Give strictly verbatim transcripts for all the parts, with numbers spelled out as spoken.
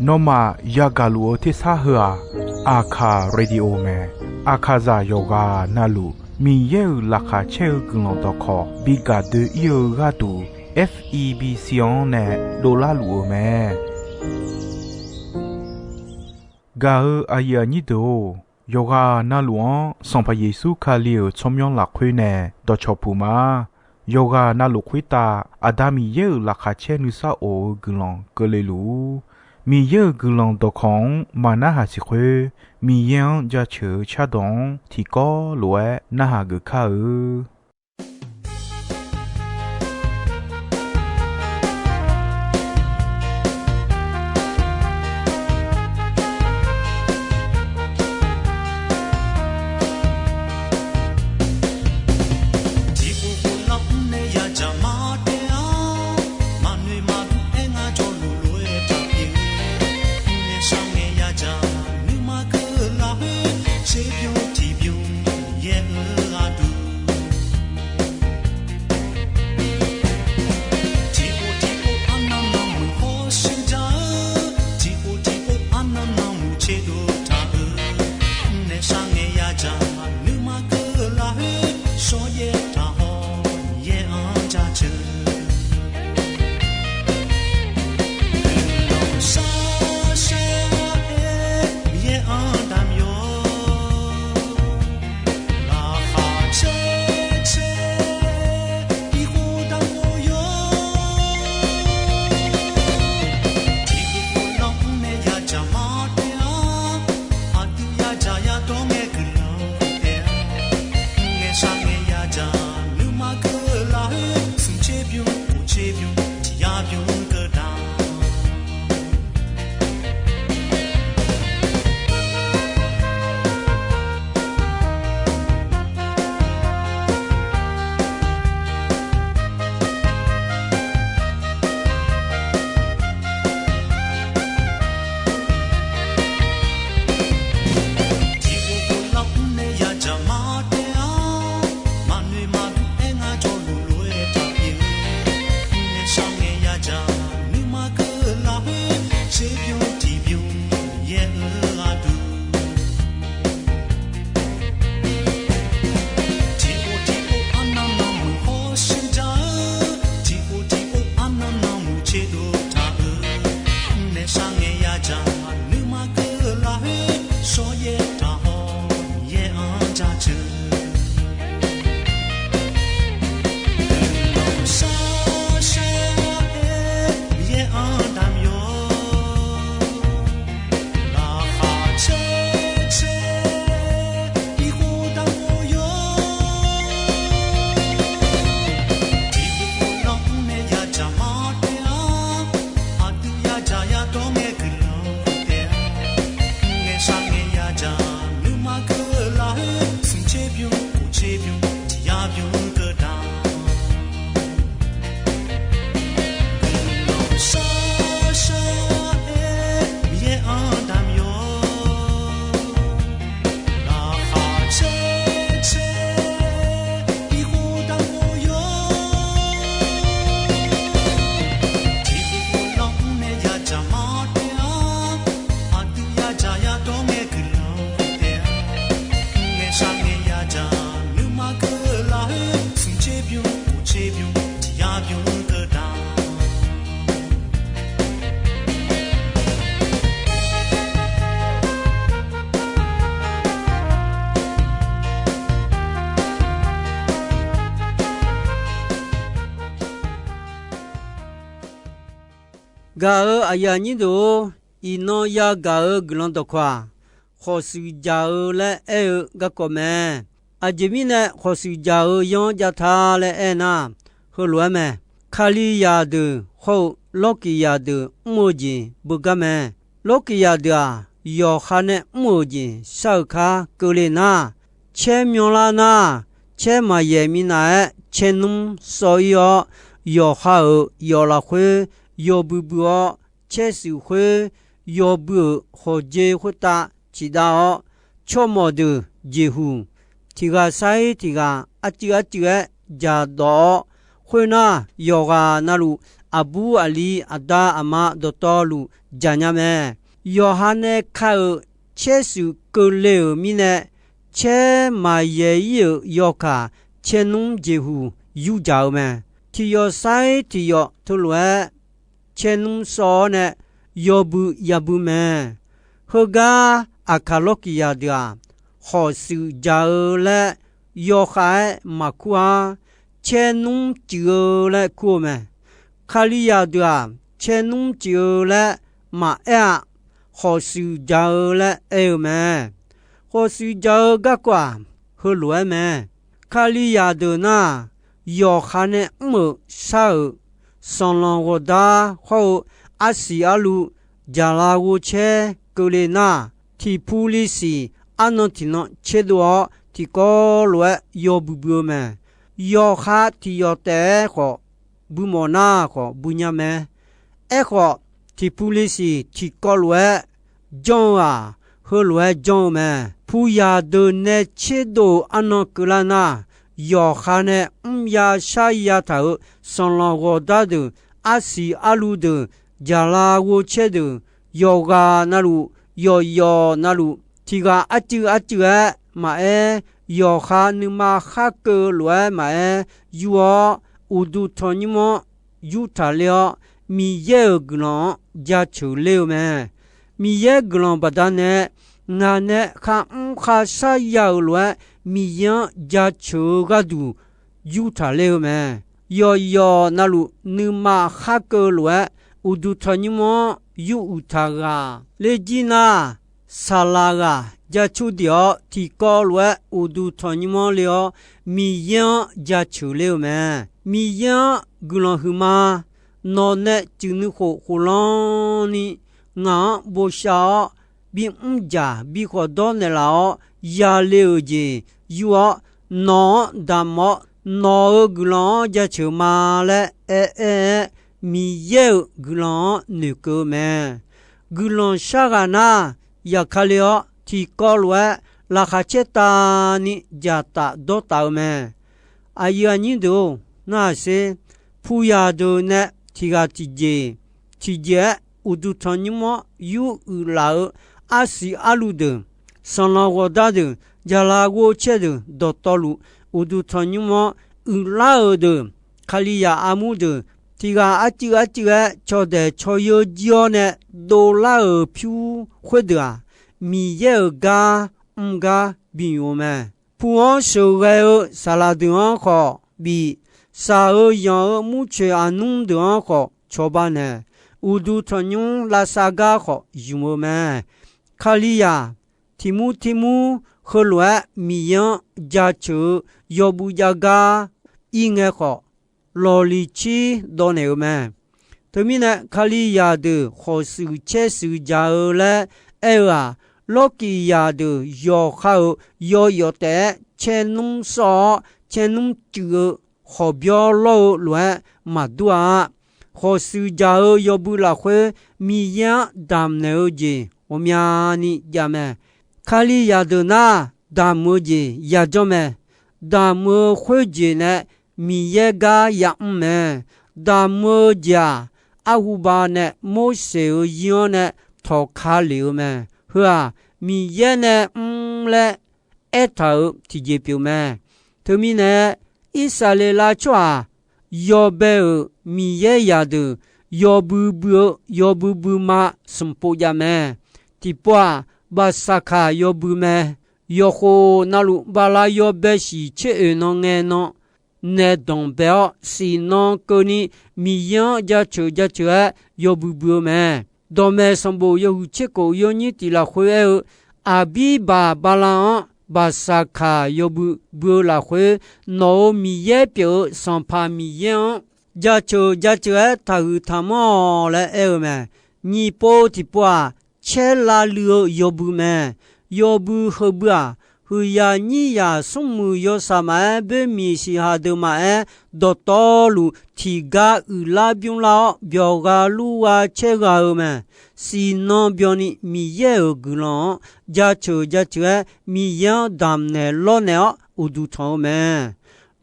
Nawmaf yagaq luf-eu tersar heu-aq, Aqkaq Radio mae. Aqkaqzaq yawqghaq navluf Miqyaer-euq laqkhaq caer-eu guiqlanq dawqkawq bi gaq doe-ir-eu gharduq, F E B C-anr nae dovlar luf-eu mae. Gaq-eu aqyuif aqnyir deuq-or, yawqghaq navluf-anr Sanqpaq Yeqsur Kali-euq tsawrmyanr lafkhoer nae dawqcawq puq ma. Yawqghaq navluf khoertav Aqda Miqyaer-euq laqkhaq caer nuisar of-eu guiqlanq keuvle luf-ur. Miqyaer-euq guiqlanq dawqkawq-anr maq narhaq siq khoer, Miqyaer-anr jaceuq-eu cardawq-anr tiqkawv lof-aer narhaq geuf kar-eu. Tiqpov pov lar mr nae yadzaq mar taef-a. Maqnoeq maqdur aer ngar jawrluf lof-aer taq pyeuf-eu. Mr nae shar ngae yadzaq nuima keuv lafkhoer, tserbymr tiqbymr yaer-eu gharduq. Tiqpov tiqpov arnan nanmuiq hawsher ja-eu, tiqpov tiqpov arnan nanmuiq tserdov taq-eu. Mr nae shar ngae yadzaq nuima keuv lafkhoer, shawryaer taq haw yaer-anr jaceuq. Guiqlanq shar shar-aer Miqyaer-anr damq yawq. Laqkhaq caer caer, irkhof damq khawf yawq. Tiqpov pov lar mr nae yadzaq mar taef-a. Aqdui yadzaq yadawr ngae guiqlanq taef-a. Mr ngae shar ngae yadzaq nuima keuv lafkhoer, smq tserbymr kof tserbymr tiq yar bymr keuv damq. Tiqpov pov lar mr nae yadzaq mar taef-a. Maqnoeq maqdur aer ngar jawrluf lof-aer taq pyeuf-eu. Mr nae shar ngae yadzaq nuima keuv lafkhoer, tserbymr tiqbymr yaer-eu gharduq. Tiqpov tiqpov arnan nanmuiq hawsher ja-eu, tiqpov tiqpov arnan nanmuiq tserdov taq-eu. Mr nae shar ngae yadzaq nuima keuv lafkhoer, shawryaer taq haw yaer-anr jaceuq. Guiqlanq shar shar-aer Miqyaer-anr damq yawq. Laqkhaq caer caer, irkhof damq khawf yawq. Tiqpov pov lar mr nae yadzaq mar taef-a. Aqdui yadzaq yadawr ngae guiqlanq taef-a. Mr ngae shar ngae yadzaq nuima keuv lafkhoer, smq tserbymr kof tserbymr tiq yar bymr keuv damq. Guiqlanq shar shar-aer Miqyaer-anr damq yawq. Laqkhaq caer caer, irkhof damq khawf yawq. Tiqpov pov lar mr nae yadzaq mar taef-a. Aqdui yadzaq yadawr ngae guiqlanq taef-a. Mr ngae shar ngae yadzaq nuima keuv lafkhoer, smq tserbymr kof tserbymr tiq yar bymr keuv damq. Gaq-eu aqyuif aqnyir deuq-or, iqnan yagaq-eu guiqlanq dawqkawq-aq, khawqshuif jaq-eu laer aer-eu garkawv mae. Aqjeq mirnae khawqshuif jaq-eu yanr jav ta laer aernar, heulof-aer mae. Kalizaq deuq hawr-eu Lawrkiqzaq deuq mr-eu jeq beugar mae. Lawrkiqzaq deuq-aq, yawqha nae mr-euq jeq shar-euq kar keuvle nar, caer myanrlar nar, caer maqyaeq minav-aer caernmr sawv-ir-awr, yawqha-euq yawf lafkhoer yawbui bui-awr, caer shuif khoer yawbui-euq hawqjeq khoertav ciqdav-awr, tsawrmawq deuq jeqhuq, tiq ghaq sar-ir tiq ghaq arcuiv arcuiv-aer jaqdawf-awr, khoernar, yawqghaq navluf aqbur aqli aqda aqma dawqtawvluf jaq nya mae. Yawqha nae ka-euq caershuif keuvle-euq mirnae, caer maqyaeq ir-euq yawkaq caernmr jeqhuq yurdzaq-eu mae. Tiqyawf sair tiqyawf teulof-aer caernmr sawv-awr nae yawbui yabui mae. Heugar Aqkaq lawrkiq zaqdeuq-aq, khawqshuif dzaq-eu laer yawkhav-aer maqkur-ar, caernmr cuif-eu laer kur-eu mae. Kalizaq deuq-aq, caernmr cuif-eu laer maqaer-a. Khawqshuif dzaq-eu laer aer-eu mae. Khawqshuif dzaq-eu garkawv-aq, heulof-aer mae. Kalizaq deuq nar, yawqha nae mr-euq shar-euq sanqlanq ghawqdar hawr-eu arsiq arluv jaqlav ghovcaer keuvle nar, tiqpu lisiq arnan tiqnan tserdov-awr tiqkawv lof-aer yawbui bui-eu mae. Yawqha tiqyawf taef-aer khawf, buimawf nar khawf bui nya mae. Aerkhawf, tiqpu lisiq tiqkawv lof-aer janr-eu-aq, heulof-aer janr-eu mae. Puyaq deuq nae tserdov-euq arnan keuvlar nar, yawqha nae mrya sharya taq-euq sanqlanq ghawqdar deuq, arsiq arluv deuq, jaqlav ghovcaer deuq, yawqghaq navluf, yawqyawq navluf, tiq ghaq arcuiv arcuiv-aer maqaer, yawqha nuima khar keuv lof-aer maqaer, yur-awr uqduq tanqnymr-anr yurtaq ler-awr, Miqyaer-euq guiqlanq-anr jaceuq ler-eu mae. Miqyaer guiqlanq baqdanae, ngaq nae kharmr kharshar ya-euq lof-aer, Miqyaer-anr jaceuq-eu gharduq yurtaq ler-eu mae. Yawqyawq navluf nuima khar keuv lof-aer, uqduq tanqnymr-anr yur uiqtaq ghaq ler jir nar, saqlaq ghaq jacur diq-awr tiqkawv lof-aer uqduq tanqnymr-anr le-awr, Miqyaer-anr jaceuq ler-eu mae. Miqyaer-anr guiqlanq huiqma. Nawq nae cuif nuikhof khoflanni ngaq-anr bosav-awr, bimr dzaq bikhawf dawrnaeq laf-awr yale-euq jeq yur-awr, nawq-anr damq-awr, nawq-euq guiqlanq-anr jaceuq ma laer aer aer-aer, Miqyaer-euq guiqlanq-anr noeqkeuv-eu mae. Guiqlanq shar ghaq nar, yaqkale-awr tiqkawv lof-aer laqkhaq caertavni dzaqtaf dawrtaf-eu mae. Aqyuif aqnyir deuq-or, narhaq sher. Puyaq deuq nae tiq ghaq tiqjeq, tiqjeq-aer uqduq tanqnymr-anr yur uiqlaf-eu arsiq arluv deuq, sanqlanq ghawqdar deuq, jaqlaq ghovcaer deuq dawqtawvluf, uqduq tanqnymr-anr uiqlar-euq deuq, Kalizaq armur deuq, tiq ghaq arcuiv arcuiv-aer cawdaeq cawyoer jir-awr nae dovlar-euq pyur khoerdeuq-aq, Miqyaer-euq gar mr gar bif-eu mae. Pu-anr sheuqghae-eu saqlaq deuq-anr khawf bif, shaq-eu yanq-eu murcoeq aqnmr deuq-anr khawf cawba naeq, uqduq tanqnymr lavsav gar khawf zmq-eu mae. Kalizaq tiqmur tiqmur heulof-aer Miqyaer-anr jaceuq-eu yawbui jav gar ir ngae khawf, lawqliq cir dawv naeq-eu mae. Teumirnae, Kalizaq deuq khawqshuif caershuif dzaq-eu laer aer-eu-aq, lawrkiq zaqdeuq yawqha-euq yawyawf taef-aer caernmr sawr-awr, caernmr cuif-eu khawqbyawr lawr-eu lof-aer maqdur-a. Khawqshuif dzaq-eu yawbui lafkhoer Miqyaer-anr damq naeq-eu jeq ghawqmyani jav mae. Kalizaq deuq nar, damq-eu jeq yajanr mae. Damq-eu khoerjeq nae Miqyaer gar yamr mae. Damq-eu jeq-aq, arhuba nae Morseq-euq zir-anr nae tawqka lef-eu mae. Heu-aq, Miqyaer nae mr laer aertaq-euq tiqjeq pyeuf mae. Teumirnae, Irsaqleqlav tsawrhaq yawbae-euq Miqyaer zaqdeuq yawbui bui-eu yawbui bui ma smq pov jav mae. Tiqpov-aq, Baqsaqkaq yawbui mae. Yawqkhof navluf bala yawbae shiq tser oeq nan ngae nan nae danqbae-awr, siqnan keuvni Miqyaer-anr jaceuq jaceuq-aer yawbui bui-eu mae. Dawqmaeq sanqbof yawhuiq tser kof yawnyir tiq lafkhoer aer-eu, Aqbirbaq bala-anr Baqsaqkaq yawbui bui-eu lafkhoer, nawq-euq Miqyaer pyeuf-eu Sanqpaq Miqyaer-anr jaceuq jaceuq-aer taqhuiq taqmanr-awq laer aer-eu mae. Nyiq pov tiqpov-aq, caer lavluiv-eu yawbui mae. Yawbui heubui-aq, huiqyaq nyiryaq smrmuiq yawshaef maqaer, boermiq siqhaq deuq maqaer, dawqtawvluf tiqgar uiqlar bymrlar-awr, byawqgha lurgha caergha-eu mae. Siqnan byanni Miqyaer-euq guiqlanq-anr jaceuq jaceuq-aer, Miqyaer-anr damq naeq lawr naeq-awr uqduq tanq-eu mae.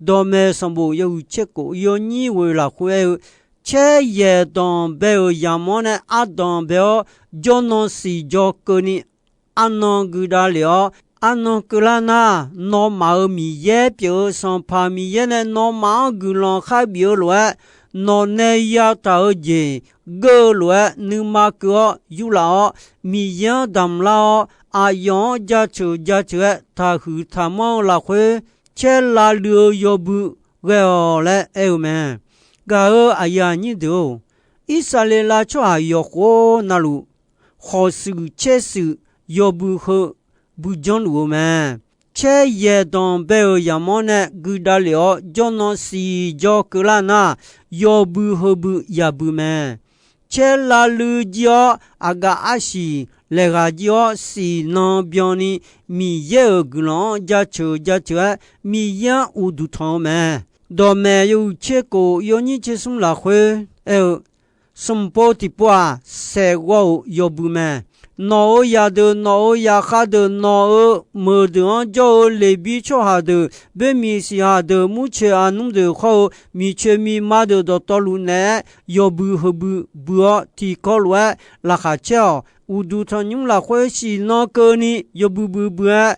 Dawqmaeq sanqbof yawhuiq tser kof yawnyir ghoeq lafkhoer aer-eu, Caer yaeq danqbae-euq yamq-anr nae ardanq bae-awr, jawrnan siqjaw keuvni arnan guidav lef-awr, arnan keuvlar nar, nawmaf-euq Miqyaer pyeuf-eu Sanqpaq Miqyaer nae nawmaf-anr guiqlanq khar bif-eu lof-aer, nawq nae yataq-eu jeq geur-eu lof-aer nuima keuv-awr yurlaf-awr, Miqyaer-anr damqlar-awr, aqyawf-anr jaceuq jaceuq-aer taqhuiq taqmanr-eu lafkhoer, caer lavluiv-eu yawbui ghae-awq laer aer-eu mae. Gaq-euq aqyuif aqnyir deuq-or, Irsaqleqlav tsawrhaq yawqkhof navluf, khawqshuif caershuif yawbui heu bui janrluf-eu mae. Caer yaeq danqbae-euq yamq-anr nae guidav lef-awr, jawrnan siqjaw keuvlar nar, yawbui heubui yabui mae. Caer lavluiv jir-awr, aqgaf arsiq laeqghaq jir-awr, siqnan byanni Miqyaer-euq guiqlanq-anr jaceuq jaceuq-aer, Miqyaer-anr uqduq tanq-eu mae. Dawqmaeq yawhuiq tser kof yawnyir tser smr lafkhoer aer-eu, smq pov tiqpov-aq, saeqghawv-euq yawbui mae. Nawq-euq zaqdeuq, nawq-euq zaqkhav deuq, nawq-euq meuqdeuq-anr jawr-eu Leqbir tsawrhaq deuq, boermiq siqhaq deuq, murcoeq aqnmr deuq khawr-eu miqcoeq miqma deuq dawqtawvluf naeq-aer yawbui heubui bui-awr, tiqkawv lof-aer laqkhaq caer-awq. Uqduq tanqnymr lafkhoer siqnan keuvni yawbui bui bui-aer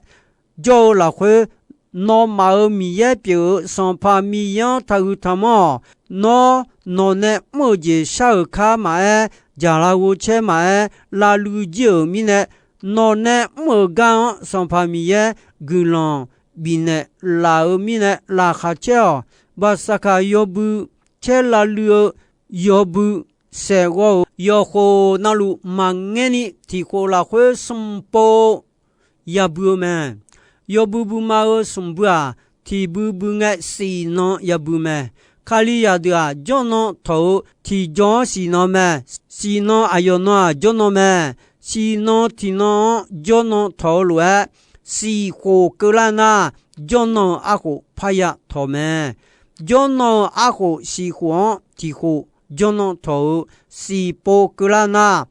jawr-eu lafkhoer, nawmaf-euq Miqyaer pyeuf-eu Sanqpaq Miqyaer-anr taqhuiq taqmanr-awq. Nawr, nawq nae mr-euq jeq shar-euq kar maqaer, jaqlaf ghovcaer maqaer, lavluiv jir-euq mirnae, nawq nae mr-euq gar-anr Sanqpaq Miqyaer guiqlanq bifnaeq laf-euq mirnae laqkhaq caer-awq. Baqsaqkaq yawbui, caer lavluiv-eu yawbui, saeqghawv-euq yawqkhof navluf maqngaer ni, tiqkhof lafkhoer smq pov yabui-eu mae. Yawbui buima-eu smq bui-aq, tiq bui bui ngae siqnan yabui mae. Kalizaq deuq-aq, jawrnan tawq-eu tiqjaw-anr siqnan mae. Siqnan aqyawf nan-aq jawrnan mae. Siqnan tiqnan-anr jawrnan tawq-eu lof-aer, siqkhof keuvlar nar, jawrnan-euq arkhof parya tawq mae. Jawrnan-euq arkhof siqkhof-anr tiqkhof jawrnan tawq-eu siqpov keuvlar nar,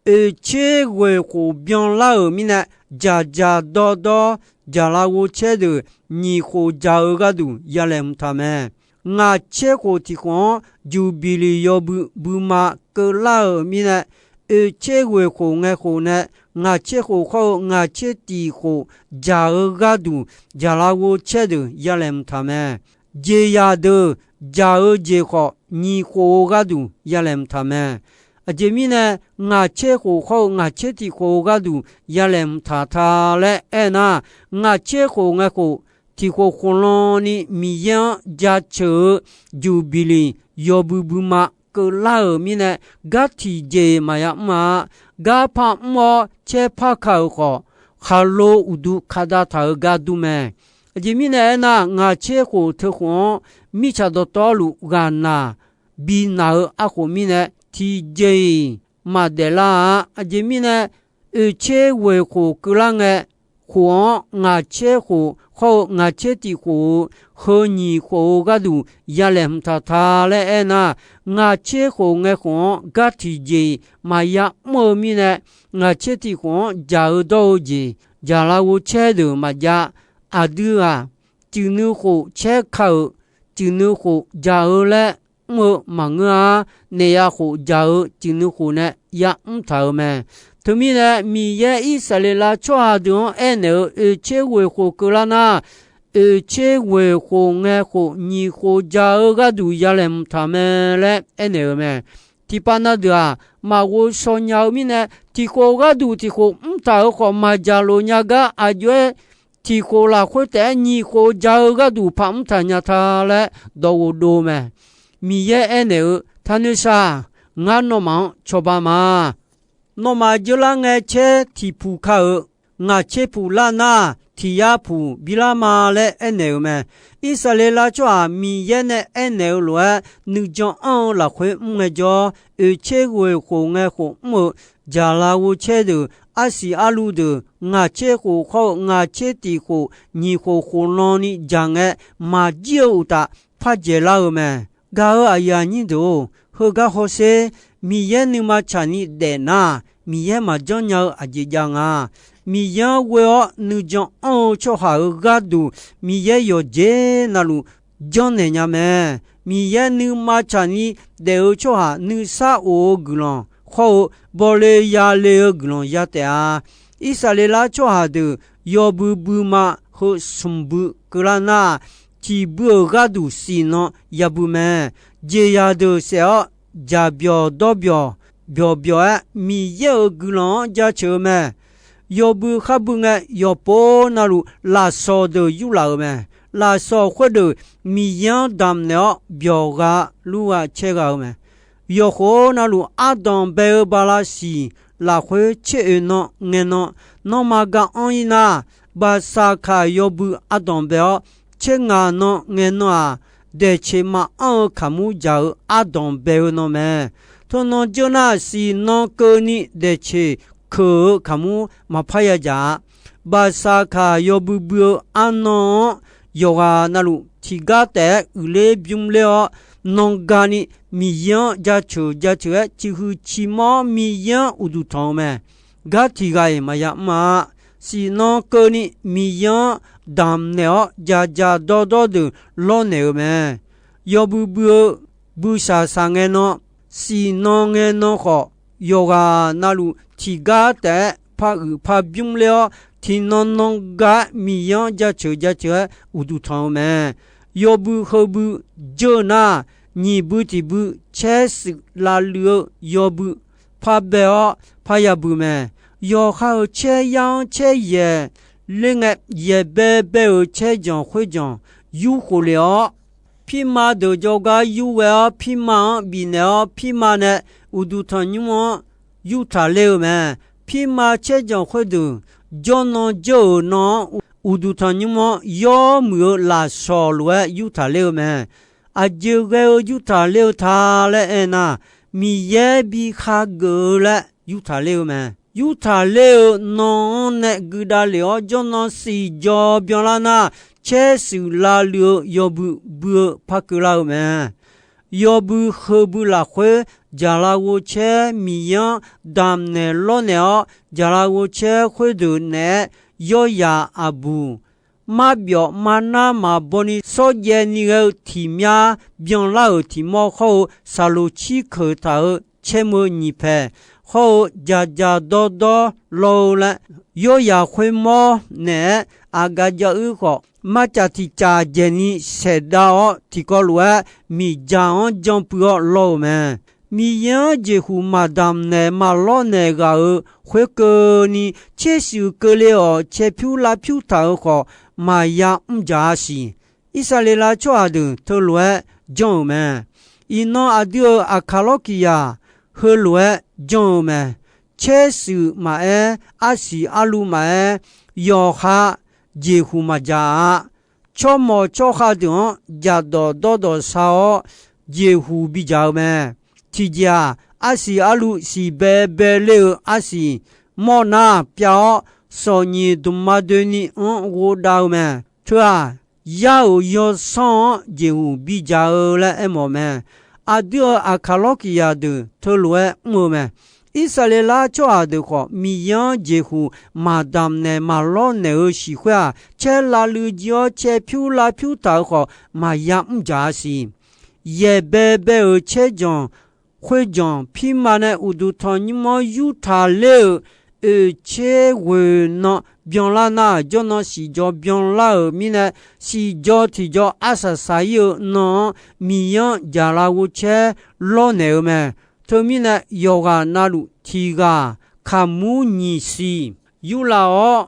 oeqtser ghoeq khof byanlar-euq mirnae, dzaqdzaq dawrdawr jaqlaf ghovcaer deuq nyiq khof dzaq-eu gharduq yalaeqhmq taq mae. Ngaq tser khof tiq khof-anr juqbiqliq yawbui buima keuvlar-euq mirnae, oeqtser ghoeq khof ngae khof nae ngaq tser khof khawr-eu ngaq tser tiq khof dzaq-eu gharduq, jaqlaf ghovcaer deuq yalaeqhmq taq mae. Jeqzaq deuq dzaq-eu jeq khawf, nyiq khof-eu gharduq yalaeqhmq taq mae. Aqjeq mirnae, ngaq tser khof khawr-eu ngaq tser tiq khof-eu gharduq yalaeqhmq taq ta laer aernar, ngaq tser khof ngae khof, tiq khof khof lan ni Miqyaer-anr jaceuq-eu juqbiqliq yawbui buima keuvlar-euq mirnae, gar tiqjeq maqya mr-a. Gar par mr-awr caer par ka-euq khawf, khaqlo uqduq kadav taq-euq gar dur mae. Aqjeq mirnae aernar, ngaq tser khof teu khof-anr mirtsaq dawqtawvluf ghaqnaq binaq-eu arkhof mirnae, tiqjeq-iq maqdaef lar-a. Aqjeq mirnae, oeqtser ghoeq khof keuvlar ngae, khof-anr ngaq tser khof khawr-eu ngaq tser tiq khof-eu heu nyiq khof-eu gharduq yalaeqhmq taq ta laer aernar, ngaq tser khof ngae khof-anr gar tiqjeq-iq maqya mr-eu mirnae, ngaq tser tiq khof-anr jaq-eu dawr-eu jeq, jaqlaf ghovcaer deuq maqjav. Aqdui-aq, cuif nui khof caer ka-euq, cuif nui khof jaq-eu laer mr-eu maqngeur-a. Naef ya khof jaq-eu cuif nui khof nae ya mr taq-euq mae. Teumirnae, Miqyaer Irsaqleqlav tsawrhaq deuq-anr aernaeq-eu, oeqtser ghoeq khof keuvlar nar, oeqtser ghoeq khof ngae khof nyiq khof jaq-eu gharduq yalaeqhmq taq mae laer aernaeq-euq mae. Tiqpav na deuq-aq, maqghov shaw nya-eu mirnae, tiq khof gharduq tiq khof mr taq-euq khawf maqjaq lof nya gar, aqjox-aer tiq khof lafkhoer taef-aer nyiq khof ja-eu gharduq paq mr taq nya ta laer dawqghof dov mae. Miqyaer aernaeq-eu, Taqnoeq shaq, ngar nawmaf-anr cawba ma. Nawmaf jeurlar ngae caer tiq puq ka-euq, ngaq tser puq lar nar, tiq yar puq bi lar ma laer aernaeq-euq mae. Irsaqleqlav tsawrhaq Miqyaer nae aernaeq-eu lof-aer nuijan anr-eu lafkhoer mr ngaejawr, oeqtser ghoeq khof ngae khof mr-eu jaqlaf ghovcaer deuq, arsiq arluv deuq, ngaq tser khof khawr-eu ngaq tser tiq khof nyiq khof khof lan ni jaq ngae, maqjir-eu uqtaf par dzaeqlar-eu mae. Gaq-euq aqyuif aqnyir deuq-or, heugar hawsher, Miqyaer nuima tsaqni daef nar, Miqyaer maqjanr nya-eu aqjeq jav nga. Miqyaer-anr ghoe-awr nuijan anr-eu tsawrhaq-euq gharduq, Miqyaer yawqjeq navluf janrnaeq nya mae. Miqyaer nuima tsaqni daef-eu tsawrhaq nuisar of-eu guiqlanq hawr-eu bawle yale-eu guiqlanq ya taef-a. Irsaqleqlav tsawrhaq deuq yawbui buima heu smq bui keuvlar nar, tiq bui-euq gharduq siqnan yabui mae. Jeqzaq deuq saef-awr, jaqbyawq dawrbyawq byawqbyawq-aer Miqyaer-euq guiqlanq-anr jaceuq-eu mae. Yawbui kharbui ngae, yawqpov navluf lafsawq deuq yurlaf-euq mae. Lafsawq khoerdeuq Miqyaer-anr damqnaeq-awr byawq gha lur gha caer gha-eu mae. Yawqkhof navluf ardanq bae-eu bala siq lafkhoer caer oe nan ngae nan, nanrma ga anr-ir nar, baqsaqkaq yawbui ardanq bae-awr, caer ngaq nan ngae nan-aq, daeqceq maqanr-eu kaqmur jaq-eu ardanq bae-eu nan mae. Teunan jeur nar, siqnan keuvni daeqceq keuq-eu kaqmur maqpar ya jaq-a. Baqsaqkaq yawbui bui-eu arnan-anr yawqghaq navluf tiqgar taef-aer uiqler bymr ler-awr, nan gani Miqyaer-anr jaceuq jaceuq-aer ciqhuiq ciqmawr Miqyaer-anr uqduq tanq-eu mae. Gar tiq ghaq-iq maqya mr-a. Siqnan keuvni Miqyaer-anr damqnaeq-awr, jaqjaq dawrdawr deuq lawrnaeq-eu mae. Yawbui bui-eu buisaq saq ngae nan, siqnan ngae nan khawf, yawqghaq navluf tiqgar taef-aer par uiq par bymr ler-awr, tiqnan nan ga-aer Miqyaer-anr jaceuq jaceuq-aer uqduq tanq-eu mae. Yawbui heubui jeur nar, nyiq bui tiq bui caer shuif lavluiv-eu yawbui par bae-awr parya bui mae. Yawqha-euq caer yar-anr caer yaeq ler ngae, yaeq bae bae-euq caer janq khoer janq yur khof lef-awr, pirma deuq jawrgar yur ghae-awr, pirma-anr bifnaeq-awr, pirma nae uqduq tanqnymr-anr yurtaq ler-eu mae. Pirma caer janq khoerdeuq jawrnan jeur-euq nan-anr uqduq tanqnymr-anr yawmuiq-eu lafsawq lof-aer yurtaq ler-eu mae. Aqjeq ghae-eu yurtaq ler-eu ta laer aernar, Miqyaer bi khageuf-eu laer yurtaq ler-eu mae. Yurtaq ler-eu nan-anr nae guidav lef-awr, jawrnan siqjaw byanlar nar, caer shuif lavluiv-eu yawbui bui-eu par keuvlar-eu mae. Yawbui heubui lafkhoer jaqlaf ghov caer Miqyaer-anr damqnaeq lawrnaeq-awr, jaqlaf ghov caer khoerdeuq naeq-aer yawryaq aqbuq, marbyawf marnar maqbaw ni shawrjaev ni ghae-eu tiqmyar byanlar-euq tiqmawr hawr-eu, saqloq cir keuq taq-euq caermeu nyiq paeq hawr-eu, jaqjaq dawrdawr law-eu laer, yawryaq khoermawr naeq-aer aqgaf jav-uir khawf, marcaf tiq caf jaeqni saeqdav-awr, tiqkawv lof-aer miqdzaq-anr jan puiv-awr law-euq mae. Miqyaer-anr jeqhuq maqdamq naeq maqlawr naeq ghaq-euq khoerkeuvni, tsershuif keuvle-awq caerpyur lavpyur taq-euq khawf, maqya mr dzaq-a siq. Irsaqleqlav tsawrhaq deuq teulof-aer janr-euq mae. Iqnan aqdui-euq Aqkaq lawrkiq yaq heulof-aer janr-eu mae. Caershuif maqaer, arsiq arluv maqaer, yawqha jeqhuq maqdzaq-a. Tsawrmawq tsawrkhav deuq-anr jaqdawq dawrdawq sar-awr, jeqhuq bidzaq-eu mae. Tiqjeq-aq, arsiq arluv siq baebae ler-eu arsiq mawr nar pyav-awr, sawqnyiq dmqma doeni-anr ghovdav-eu mae. Teu-aq, yar-euq yawsanr-anr jeqhuq bidzaq-eu laer aermawf mae. Aqdui-euq Aqkaq lawrkiq yaq deuq teulof-aer mr-eu mae. Irsaqleqlav tsawrhaq deuq khawf, Miqyaer-anr jeqhuq maqdamq naeq maqlawr naeq-eu siq khoer-aq, caer lavluiv jir-awr caerpyur lavpyur taq-euq khawf, maqya mr dzaq-a siq. Yaeq baebae-euq caerjanq khoerjanq pirma nae uqduq tanqnymr-anr yurtaq ler-euq oeqtser ghoeq nan byanlar nar, jawrnan siqjaw byanlar-euq mirnae, siqjaw tiqjaw arsaq saq-ir-eu nan-anr Miqyaer-anr jaqlaf ghov caer lawrnaeq-eu mae. Teumirnae, yawqghaq navluf tiq ghaq kaqmur nyiq siq yurlaf-awr,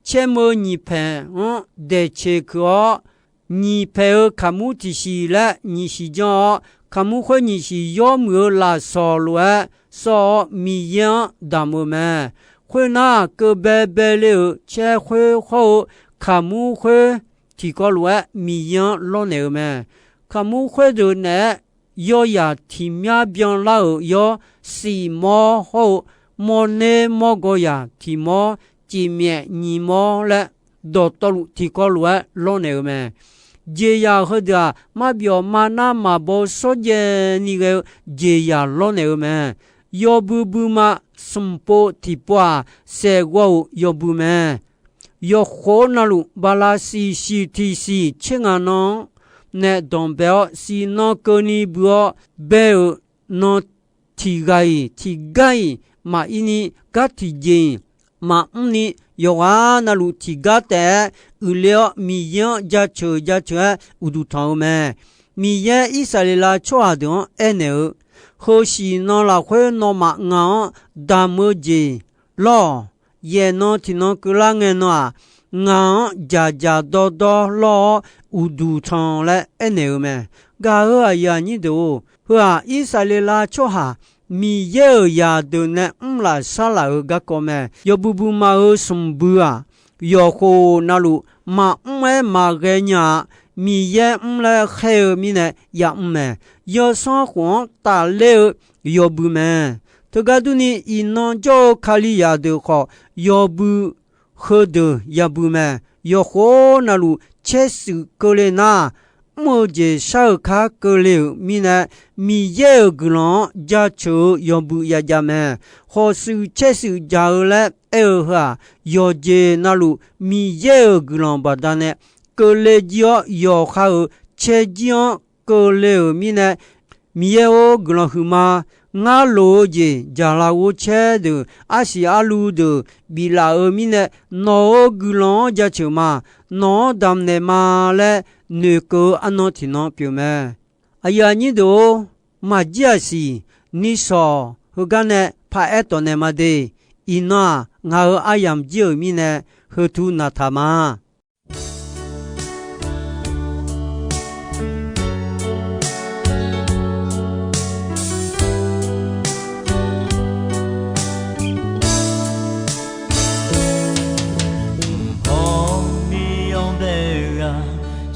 caermeu nyiq paeq-anr daeqceq keuq-awr, nyiq paeq-eu kaqmur tiq siq laer nyiq siq janr-awr, kaqmur khoer nyiq siq yawmuiq-eu lafsawq lof-aer sawr-awr, Miqyaer-anr damq-eu mae. Khoernar, keuv baebae le-euq caer khoer hawr-eu kaqmur khoer tiqkawv lof-aer Miqyaer-anr lawrnaeq-eu mae. Kaqmur khoerdeuq naeq-aer yawzaq tiq myar byanlar-euq yawr, siq mawr hawr-eu mawrner mawrgaw zaq tiq mawr, cifmyaef nyiq mawr laer dawqtawvluf tiqkawv lof-aer lawrnaeq-eu mae. Jeqzaq heudeuq-aq, marbyawf marnar maqbaw-eu shawrjaev ni ghae-eu jeqzaq lawrnaeq-eu mae. Yawbui buima smq pov tiqpov-aq, saeqghawv-euq yawbui mae. Yawqkhof navluf bala siq siq tiq siq tser ngaq nan-anr nae danqbae-awr, siqnan keuvni bui-awr bae-euq nan tiqghaq-iq tiqgar-iq maqir ni, gar tiqjeq-iq maqmr ni, yawqghaq navluf tiqgar taef-aer uiqle-awr, Miqyaer-anr jaceuq jaceuq-aer uqduq tanq-eu mae. Miqyaer Irsaqleqlav tsawrhaq deuq-anr aernaeq-eu, Heu siqnan lafkhoer nawmaf ngaq-anr damq-eu jeq lawr-awq. Yaeq nan tiqnan keuvlar ngae nan-aq, ngaq-anr dzaqdzaq dawrdawr lawr-awr uqduq tanq laer aernaeq-eu mae. Gaq-euq aqyuif aqnyir deuq-or, heu-aq, Irsaqleqlav tsawrhaq Miqyaer-euq zaqdeuq nae mrlaf sharlaf-euq garkawv mae. Yawbui buima-eu smq bui-aq, yawqkhof navluf maqmr-aer maqghae nya-a. Miqyaer mr laer khaer-eu mirnae yamr mae. Yawsanr khof-anr tafler-eu yawbui mae. Teugar durni, iqnan jawr-eu Kalizaq deuq khawf, yawbui heudeuq yabui mae. Yawqkhof navluf caershuif keuvle nar, mr-eu jeq shar-euq kar keuvle-euq mirnae, Miqyaer-euq guiqlanq-anr jaceuq-eu yawbui yajav mae. Khawf shuif caershuif dzaq-eu laer aer-eu heu-aq, yawqjeq navluf Miqyaer-euq guiqlanq baqdanae keuvle jir-awr, yawqha-euq caerjir-anr keuvle-euq mirnae, Miqyaer-or, guiqlanq huiqma. Ngar loq-eu jeq jaqlaf ghovcaer deuq, arsiq arluv deuq biflaf-euq mirnae, nawq-euq guiqlanq-anr jaceuq ma. Nawq-anr damqnaeq ma laer noeqkeuv-eu arnan tiqnan pyeuf mae. Aqyuif aqnyir deuq-or, maqjir-aq siq, nishawq heugar nae paraer tawfnaeq ma de. Iqnan-aq, ngaq-euq aryamq jir-euq mirnae, heu tu naqtaq ma. Mqpawr Miqyaer-anr bae-eu ghaq,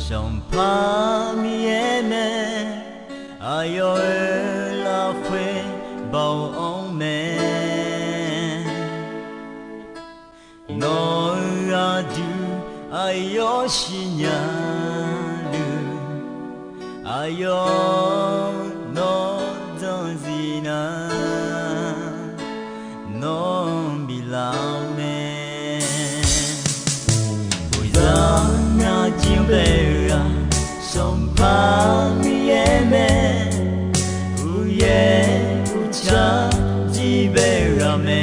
Sanqpaq Miqyaer mae. Aqyawf-euq lafkhoer baoq anr mae. Nawq-euq aqdui aqyawf siqnya deuq, aqyawf nawq-anr danqzif nar, nawq-anr biflaf-eu mae. Uqdzan ngar jir-anr bae-eu ghaq, Sanqpaq Miqyaer mae. Uqyaer uqtsar jir bae-eu ghaq mae.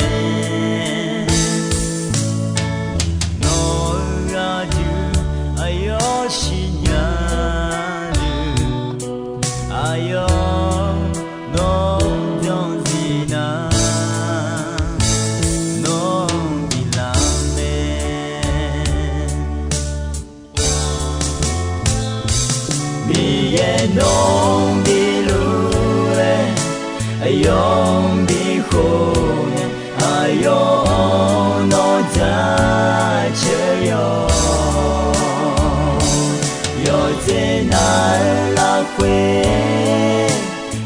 Nawq-euq aqdui aqyawf siqnya deuq, aqyawf nawq-anr danqzif nar, nawq-anr biflaf mae. Miqyaer nawq-anr biluf-aer, aqyawf-anr bikhof nae, aqyawf-anr nawq-anr jaceuq yawq. Yawqjeq nav-eu lafkhoer,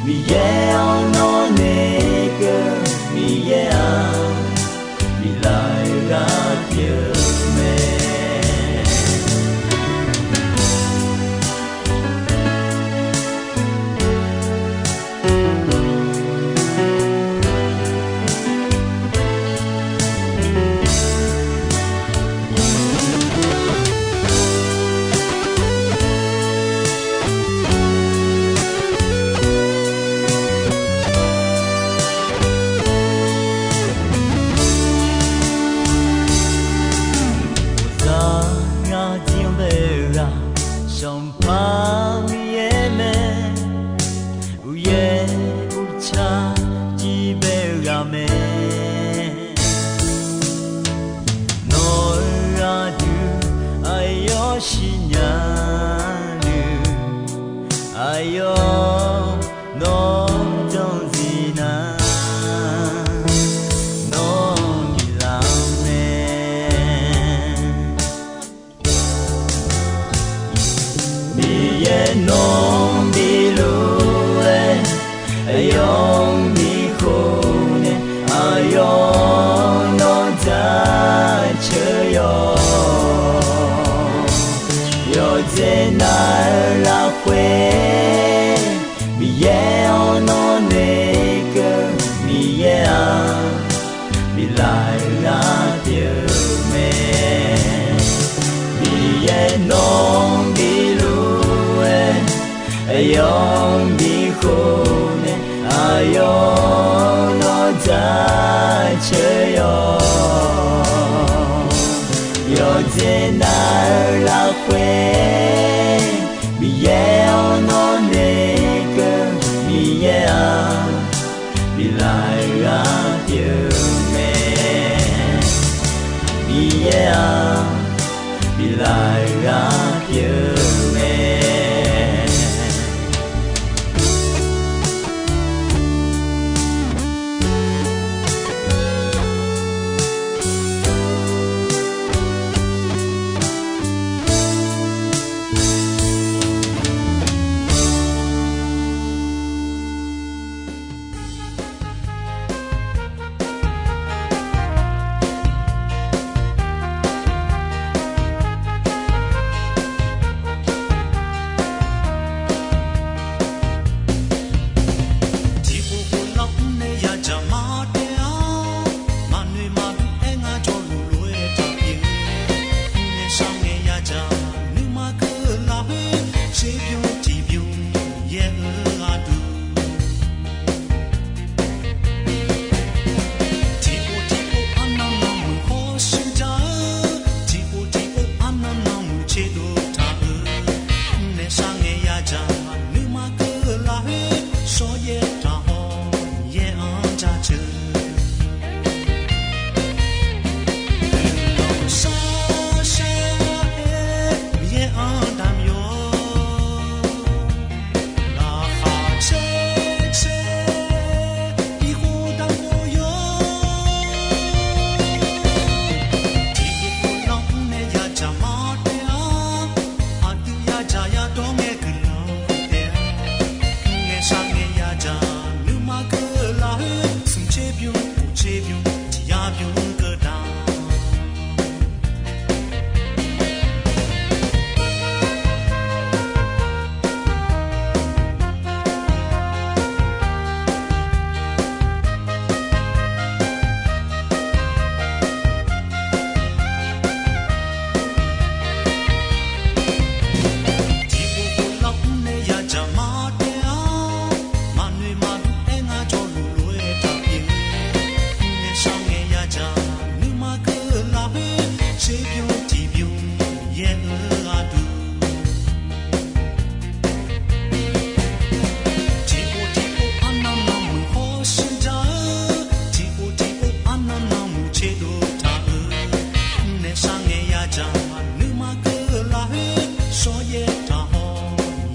Miqyaer-anr nawr noeqkeuv, Miqyaer-aq, biflaf-eu ghaq pyeuf-eu mae. Uqdzan ngar jir-anr bae-eu ghaq, Sanqpaq Miqyaer mae. Uqyaer uqtsar jir bae-eu ghaq mae. Nawq-euq aqdui aqyawf siqnya deuq, aqyawf nawq-anr danqzif nar, nawq-anr biflaf mae. Miqyaer nawq-anr biluf-aer, aqyawf-anr bikhof nae, aqyawf-anr nawr jaceuq yawq. Yawqjeq nav-eu lafkhoer, Miqyaer-anr nawr noeqkeuv, Miqyaer-aq, biflaf-eu ghaq pyeuf-eu mae. Miqyaer nawq-anr biluf-aer, Ceuryawq, yawqjeq nav-eu lafkhoer, Miqyaer-anr nawr noeqkeuv, Miqyaer-aq, biflaf-eu ghaq pyeuf mae. Miqyaer-aq, biflaf-eu ghaq pyeuf mae. Tiqpov pov lar mrnae yadzaq mar taef-awr, maqnoeq maqbur aer ngar jawrluf lof-aer taqpyeuf. Mrnae sharngae yadzaq nuima keuv lafkhoer, tserbymr tiqbymr yaer-eu aqdui. Tiqpov tiqpov arnan nanmuiq hawshuir ja-eu, tiqpov tiqpov arnan nanmuiq tserdov taq-eu, mrnae sharngae yadzaq nuima keuv lafkhoer, shawryaer taq haw yaer-anr jaceuq. Guiqlanq shar shar-aer Miqyaer-anr damq yawq. Laqkhaq caer caer, irkhof damq khof yawq. Tiqpov pov lar mrnae yadzaq mar taef-awr, aqdui yadzaq yadawr ngae guiqlanq taef-a. Mrnae sharngae yadzaq nuima keuv lafkhoer, smq tserbymr kof tserbymr tiq yar bymr keuv damq. Tiqpov pov lar mrnae yadzaq mar taef-awr, maqnoeq maqbur aer ngar jawrluf lof-aer taqpyeuf. Mrnae sharngae yadzaq nuima keuv lafkhoer, tserbymr tiqbymr yaer-eu aqdui. Tiqpov tiqpov arnan nanmuiq hawshuir ja-eu, tiqpov tiqpov arnan nanmuiq tserdov taq-eu, mrnae sharngae yadzaq nuima keuv lafkhoer, shawryaer taq haw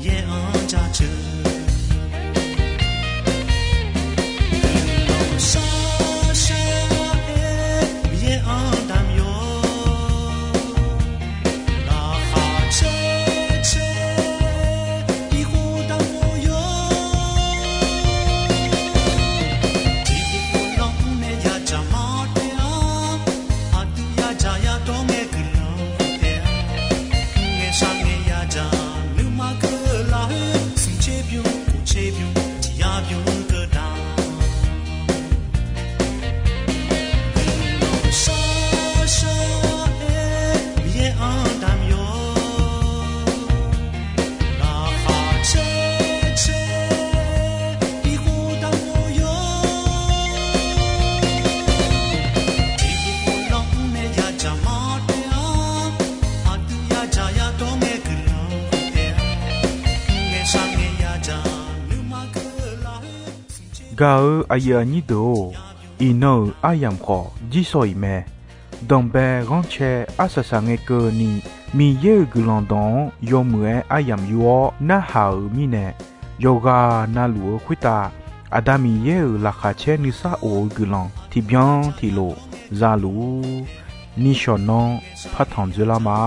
yaer-anr jaceuq. Guiqlanq shar shar-aer Miqyaer-anr damq yawq. Laqkhaq caer caer, irkhof damq khof yawq. Tiqpov pov lar mrnae yadzaq mar taef-awr, aqdui yadzaq yadawr ngae guiqlanq taef-a. Mrnae sharngae yadzaq nuima keuv lafkhoer, smq tserbymr kof tserbymr tiq yar bymr keuv damq. Guiqlanq shar shar-aer Miqyaer-anr damq yawq. Laqkhaq caer caer, irkhof damq khof yawq. Tiqpov pov lar mrnae yadzaq mar taef-awr, aqdui yadzaq yadawr ngae guiqlanq taef-a. Mrnae sharngae yadzaq nuima keuv lafkhoer. Gaq-eu aqyuif aqnyir deuq-or, iqnan-euq aryamq khawf jirsawq iq mae. Danqbae ghanrcae arsaq saq ngae keuvni, Miqyaer-euq guiqlanq dawq-anr yawmuiq-aer aryamq yur-awr narhaq-euq mirnae, yawqghaq navluf-eu khoertav Aqda Miqyaer-euq laqkhaq caer nuisar of-eu guiqlanq tiqbyan tiqlof za luf-ur. Nishawq nanr partanq dzoerlar ma.